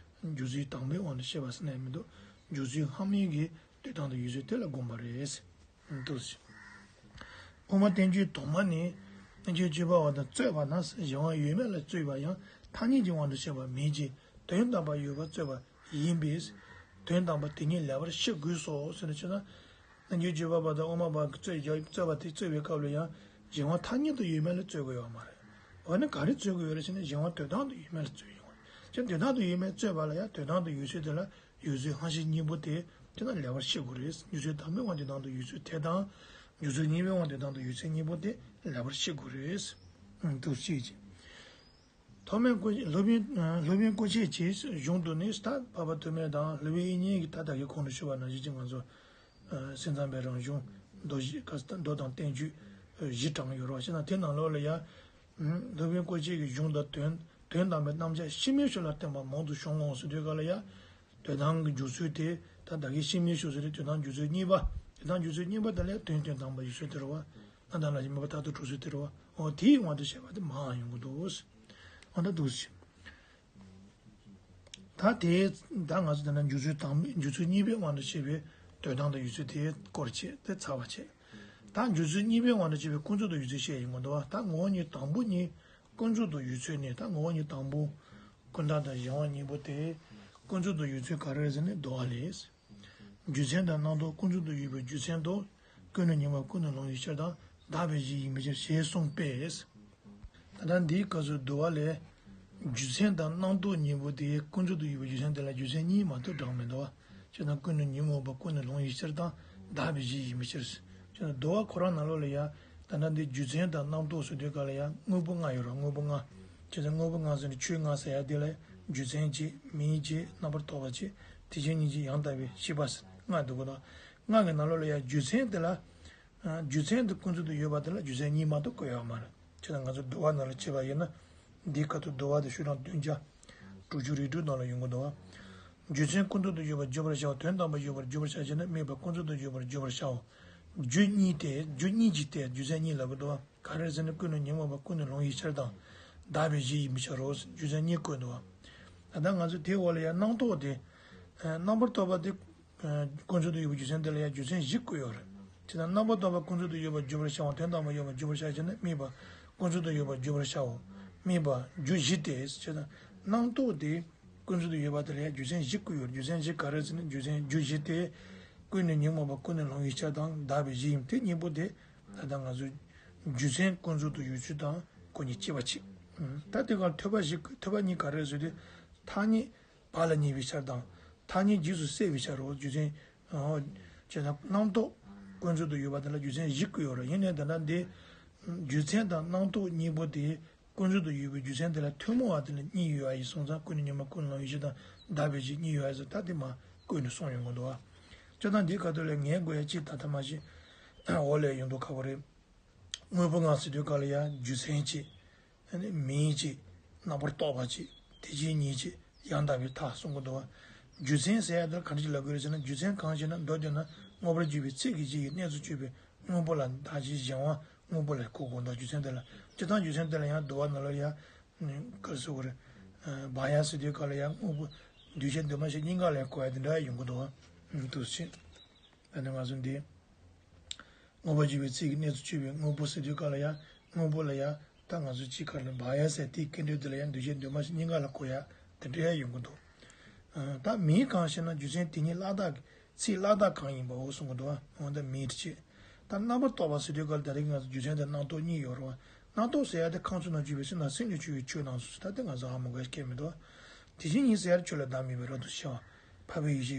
འཇུག་ཚུལ་དམ་པའི་དབང་དུ་བཤད་པ་ཟེར་ནས་མི་འདུག་འཇུག་ཚུལ་སྔ་མའི་གི་དོན་དམ་དུ་ཡོད་ཚུལ་དེ་ལ་དགོངས་པ་རེད། འདུག་སེ། དབུ་མ་བསྟན་བཅོས་དུ་མ་ནི། རྣལ་འབྱོར་སྤྱོད་པ་པ་དང་རྩོད་པ་ན། གཞན་དབང་ཡོད་མེད་ལ་རྩོད་པ་ཡང་། ཐ་སྙད་ཀྱི་དབང་དུ་བཤད་པ་མིན་གྱི། དོན་དམ་པར་ཡོད་པར་རྩོད་པ་ཡིན་པས། དོན་དམ་པར་དེ་ཉིད་ལེགས་པར་ཤེས་དགོས་སོ་ཟེར་ནས་བྱས་ན། རྣལ་འབྱོར་སྤྱོད་པ་པ་དང་དབུ་མ་པ་གིས་རྩོད་རྩོད་པ་དེ་རྩོད་པའི་སྐབས་ལ་ཡང་གཞན་དབང་ཐ་སྙད་དུ་ཡོད་མེད་ལ་རྩོད་དགོས་ཡོད་མ་རེད། འོ་ན་ག་རེ་རྩོད་དགོས་ཡོད་རེད་ཟེར་ན། གཞན་དབང་དོན་དམ་དུ་ཡོད་མེད་ལ་རྩོད་ཡོང་བ་རེད། ཅེས་དོན་དམ་དུ་ཡོད་མེད་རྩོད་པ་ལ་ཡང་དོན་དམ་དུ་ཡོད་ཚུལ་དེ་ལ་ཡོད་ཚུལ་སྔ་ཕྱི་གཉིས་པོ་དེ་དེ་ན་ལེགས་པར་ཤེས་དགོས་རེད། འཇུག་ཚུལ་དམ་པའི་དབང་དོན་དམ་དུ་ཡོད་ཚུལ་དེ་དང་། འཇུག་ཚུལ་གཉིས་པའི་དབང་དོན་དམ་དུ་ཡོད་ཚུལ་གཉིས་པོ་དེ་ལེགས་པར་ཤེས་དགོས་རེད། ཨང་། འདུག་སེ་བྱས། ཐོགས་མེད་སྐུ་སློབ་དཔོན་སློབ་དཔོན་སྐུ་མཆེད་ཀྱི་གཞུང་དུ་ནི། ད་འཕགས་པ་ཐོགས་མེད་དང་སློབ་དཔོན་དབྱིག་གཉེན་གྱི་ད་ད་གིན་གོང་དུ་ཞུས་པ་ནང་བཞིན་གྱི་ང་ཚོ་སེམས་ཙམ་པའི་རང་གཞུང་མདོ་བཞི་ག་ས་མདོ་དང་བསྟན་བཅོས་བཞི་དྲངས་ཡོད་རེད་བ། བྱས་ན་དེ་ནང་ལོགས་ལ་ཡང་། སློབ་དཔོན་སྐུ་མཆེད་ཀྱི་གཞུང་དུ་དོན་དོན་དམ་པའི་རྣམ་གཞག་ཤེས་མིན་ཕྱོགས་ལ་བརྟེན་པ་མང་དུ་བྱུང་ངོ་ཟེར་དུས་ག་ལ་ཡ། དོན་དམ་གྱི་འཇུག་ཚུལ་དེ་ད་ད་གིན་ཤེས་མིན་ཕྱོགས་ཟེར་དུས་དོན་དམ་འཇུག་ཚུལ་གཉིས་པ། དོན་དམ་འཇུག་ཚུལ་གཉིས་པ་དེ་ལ་དོན་དོན་དམ་པར་ཡོད་ཚུལ་དེ་རེད་བ། གནས་དང་ལ་ཕྱིན་མེད་པར་ཐ་དད་གྲུབ་ཚུལ་དེ་རེད་བ། འོ་དེའི་དབང་དུ་བྱས་པ་དེ་མང་ཡོང་གི་འདུག་འོ་ད་འདུག་སེ། ད་དེ་ད་ང་ཚོ་ད་ནི་འཇུག་ཚུལ་དང་འཇུག་ཚུལ་གཉིས་པའི་དབང་དུ་བྱས་པའི་དོན་དམ་དུ་ཡོད་ཚུལ་དེའི་སྐོར་བྱས་ཏེ་ཚར་བ་བྱས། ད་འཇུག་ཚུལ་གཉིས་པའི་དབང་དུ་བྱས་པའི་ཀུན་རྫོབ་ཏུ་ཡོད་ཚུལ་བཤད་ཡོང་གི་འདུག་བ། ད་ངོ་བོ་ཉིད་དང་པོ་ཉིད་ཀུན་རྫོབ་ཏུ་ཡོད་ཚུལ་ནི། ད་ངོ་བོ་ཉིད་དང་པོ་ཀུན་བརྟགས་དང་གཞན་དབང་གཉིས་པོ་དེ་ཀུན་རྫོབ་ཏུ་ཡོད་ཚུལ་ག་རེ་རེད་ཟེར་ན། བསྡུ་བ་ལས། རྒྱུ་མཚན་དང་རྣམ་རྟོག་ཀུན་རྫོབ་ཏུ་ཡོད་པའི་རྒྱུ་མཚན་ཏོ། ཀུན་ནས་ཉོན་མོངས་ཀུན་ནས་ལོངས་ཡོད་ཕྱིར་དང་། བདག་པའི་གཞི་ཡིན་པའི་ཕྱིར་ཞེས་གསུངས་པས། ད་ལྟ་འདིའི་སྐབས་སུ་བསྡུ་བ་ལས། རྒྱུ་མཚན་དང་རྣམ་རྟོག་གཉིས་པོ་དེ་ཀུན་རྫོབ་ཏུ་ཡོད་པའི་རྒྱུ་མཚན་དེ་ལ་རྒྱུ་མཚན་གཉིས་མ་གཏོགས་བགྲངས་མི་འདུག་བ། ཅེ་ན་ཀུན་ནས་ཉོན་མོངས་པ་ཀུན་ནས་ལོངས་ཡོད་ཕྱིར་དང་། བདག་པའི་གཞི་ཡིན་པའི་ཕྱིར། ཅེ་ན་བསྡུ་བ་ཁོ་རང་ནང་ལོགས་ལ་ཡང་ད་ལྟ་འདི་རྒྱུ་མཚན་དང་རྣམ་རྟོག་ཟེར་དུས་ག་ལ་ཡང་དངོས་པོ་ལྔ་ཡོད་རེད། དངོས་པོ་ལྔ། ཅེ་ན་དངོས་པོ་ལྔ་ཟེར་ནས་ཆོས་ལྔ་ཟེར་ཡ་དེ་ལ་རྒྱུ་མཚན་གཅིག་མིང་གཅིག་རྣམ་པར་རྟོག་པ་གཅིག་དེ་བཞིན་ཉིད་ཀྱི་ཡང་དག་པའི་ཤེས་པ་ཟེར་ལྔ་འདུག་གོ། ད་ལྔ་གི་ནང་ལོགས་ལ་ཡང་རྒྱུ་མཚན་དེ་ལ། རྒྱུ་མཚན་དེ་ཀུན་རྫོབ་ཏུ་ཡོད་པ་དེ་ལ་རྒྱུ་མཚན་གཉིས་མ་གཏོགས་བཀོད་ཡོད་མ་རེད། ཅེ་ན་ང་ཚོ་བསྡུ་བ་ནང་ལ་བྱས་པ་ཡིན་ན། འདིའི་ཁ་ཐུག་བསྡུ་བ་དེ་ཤོག་གྲངས་བདུན་བརྒྱ་དྲུག་ཅུ་རེ་དྲུག་ནང་ལ་ཡོང་གི་འདུག་བ། རྒྱུ་མཚན་ཀུན་རྫོབ་ཏུ་ཡོད་པར་བརྗོད་པར་བྱའོ། དོན་དམ་པར་ཡོད་པར་བརྗོད་པར་བྱ་ཞེ་ན། དམིགས་པ་ཀུན་རྫོབ་ཏུ་ཡོད་པར་བརྗོད་པར་བྱའོ། རྒྱུ་གཉིས་ཏེ། རྒྱུ་གཉིས་ཀྱིས་ཏེ། རྒྱུ་མཚན་གཉིས་ལབ་ཀྱི་འདུག་བ། ག་རེ་ཟེར་ན་ཀུན་ནས་ཉོན་མོངས་པ་ཀུན་ནས་ལོངས་ཡོད་ཕྱིར་དང་། བདག་པའི་གཞི་ཡིན་པའི་ཕྱིར་རོ། རྒྱུ་མཚན་གཉིས་བཀོད་འདུག་བ། ད་ལྟ་ང་ཚོ་དེའི་འོག་ལ་ཡང་རྣམ་རྟོག་དེ། རྣམ་པར་རྟོག་པ་དེ། ཀུན་རྫོབ་ཏུ་ཡོད་པའི་རྒྱུ་མཚན་དེ་ལ་ཡང་རྒྱུ་མཚན་བཞི་བཀོད་ཡོད་རེད། ཅེ་ན་རྣམ་པར་རྟོག་པ་ཀུན་རྫོབ་ཏུ་ཡོད་པར་བརྗོད་པར་བྱའོ། དོན་དམ་པར་ཡོད་པར་བརྗོད་པར་བྱ་ཞེ་ན། དམིགས་པ་ཀུན་རྫོབ་ཏུ་ཡོད་པར་བརྗོད་པར་བྱའོ། དམིགས་པ་རྒྱུ་བཞི་སྟེ། ཅེ་ན་རྣམ་རྟོག་དེ་ཀུན་རྫོབ་ཏུ་ཡོད་པ་དེ་ལ་ཡང་རྒྱུ་མཚན་བཞི་བཀོད་ཡོད་རེད། རྒྱུ་མཚན་བཞི་ག་རེ་ཟེར་ན། རྒྱུ་མཚན་རྒྱུ་བཞི་སྟེ། ཀུན་ནས་ཉོན་མོངས་པ་ཀུན་ནས་ལོངས་ཡོད་ཕྱིར་དང་། བདག་པའི་གཞི་ཡིན། དེ་གཉིས་པོ་དེ་ད་ལྟ་ང་ཚོས་ རྒྱུ་མཚན་ཀུན་རྫོབ་ཏུ་ཡོད་ཚུལ་དང་ཀུན་ཉིད་སྐྱེ་བ་གཅིག་ད་དེ་ག་ཐོས་པ་བཞི། ཐོས་པ་གཉིས་ག་རེ་ཟེར་དུས། ཐ་སྙད་བག་ལ་ཉལ་བའི་ཆར་དང་། ཐ་སྙད་རྗེས་སུ་སད་པའི་ཆར་རོ། རྒྱུ་མཚན། ཨོ། བྱས་ན་རྣམ་རྟོག་ཀུན་རྫོབ་ཏུ་ཡོད་པ་དེ་ལ་རྒྱུ་མཚན་བཞི་བཀོད་ཡོད་རེད། ཡིན་ནའི་ད་ལྟ་འདི་རྒྱུ་མཚན་དང་རྣམ་རྟོག་གཉིས་པོ་དེ། ཀུན་རྫོབ་ཏུ་ཡོད་པའི་རྒྱུ་མཚན་དེ་ལ་ཐུན་མོང་བ་དེ་ལ་གཉིས་ཡོད་པ་ཡིན་སོང་ཙང་། ཀུན་ནས་རྙེད་མ། ཀུན་ལ་ལོངས་པའི་ཡེ་ཤེས་དང་བདག་པོའི་གཅིག་གཉིས་ཡོད་པ་ཡིན་ཙང་། ད་དེ་མ་བཀོད་ནས་གསུངས་ཡོང་གི་འདུག་བ། ཅོ་དང་འདིའི་ཁ་ཐུག་ལ་ངས་དགོས་ཡ་གཅིག་ད་ཐ་མ་ཞིག་འོག་ལ་ཡོང་འདུག་ཁ་པོ་རེད། དངོས་པོ་ལྔ་ཟེར་དུས་སྐབས་ལ་ཡ་རྒྱུ་མཚན་གཅིག་ཨ་ནི་མིང་གཅིག་རྣམ་པར་རྟོག་པ་གཅིག་དེ་རྗེས་གཉིས་གཅིག་ཡང་དག་པའི་མཐའ་གསུང་གི་འདུག་བ། རྒྱུ་མཚན་ཟེར་ཡ་དེ་ལ་ག་འདྲ་ཞིག་ལབ་དགོས་རེད་ཟེར་ན། རྒྱུ་མཚན་གང་ཞེ་ན། མདོར་བསྡུས་ན་དངོས་པོར་གྱུར་པའི་ཚིག་གི་རྗེས་ཀྱི་གནས་སུ་གྱུར་པའི་དངོས་པོ་ལ་བདག་གཞན་གཞན་དབང་དངོས་པོ་ལ་གོ་དགོས་འདུག་རྒྱུ་མཚན་དེ་ལ། སྤྱིར་བཏང་རྒྱུ་མཚན་དེ་ལ་ཡང་འདུལ་བ་ནང་ལ་ཡ། ག་རེ་ཟེར་དགོས་རེད། བག་ཡངས་ཟེར་དུས་སྐབས་ལ་ཡང་དངོས་པོ་འདུས་བྱས་འདུས་མ་བྱས་གཉིས་ཀ་ལ་གོ་ཡ་དེ་འདྲ་ཡོང་གི་འདུག་འདུག་སེ། ད་ནི་ང་ཚོ་འདི་དངོས་པོར་གྱུར་པའི་ཚིག་གི་གནས་སུ་གྱུར་པའི་དངོས་པོ་ཟེར་དུས་སྐབས་ལ་ཡང་དངོས་པོ་ལ་ཡང་ད་ང་ཚོ་གཅིག་ག་རེ་ལ་བག་ཡངས་ཟེར་དེའི་སྐད་འབོད་དེ་ལ་ཡང་འདུས་བྱས་འདུས་མ་བྱས་གཉིས་ཀ་ལ་གོ་ཡ་དེ་འདྲ་ཡང་ཡོང་གི་འདུག་ད་མིང་གང་ཞེ་ན། རྒྱུ་མཚན་དེ་ཉིད་བླ་དྭགས་ཚིག་བླ་དྭགས་གང་ཡིན་པའོ་གསུང་གི་འདུག་འོ་ད་མིང་དེ་བྱས། ད་རྣམ་པར་རྟོག་པ་ཟེར་དུས་སྐབས་ལ་ད་རེས་ང་ཚོ་རྒྱུ་མཚན་དེ་རྣམ་རྟོག་གཉིས་ཡོད་རེད་བ། རྣམ་རྟོག་ཟེར་ཡ་དེ་ཁམས་གསུམ་ན་གྱུར་པའི་སེམས་དང་སེམས་ལས་བྱུང་བའི་ཆོས་རྣམས་སོ་སོ། ད་དེ་ང་ཚོ་ཧ་མ་གོ་ཡ་སྐད་མི་འདུག་དེ་བཞིན་ཉིད་ཟེར་ཡ་ཆོས་ལ་བདག་མེད་པའི་རབ་ཏུ་ཕྱེ་བ། འཕགས་པའི་ཡེ་ཤེས།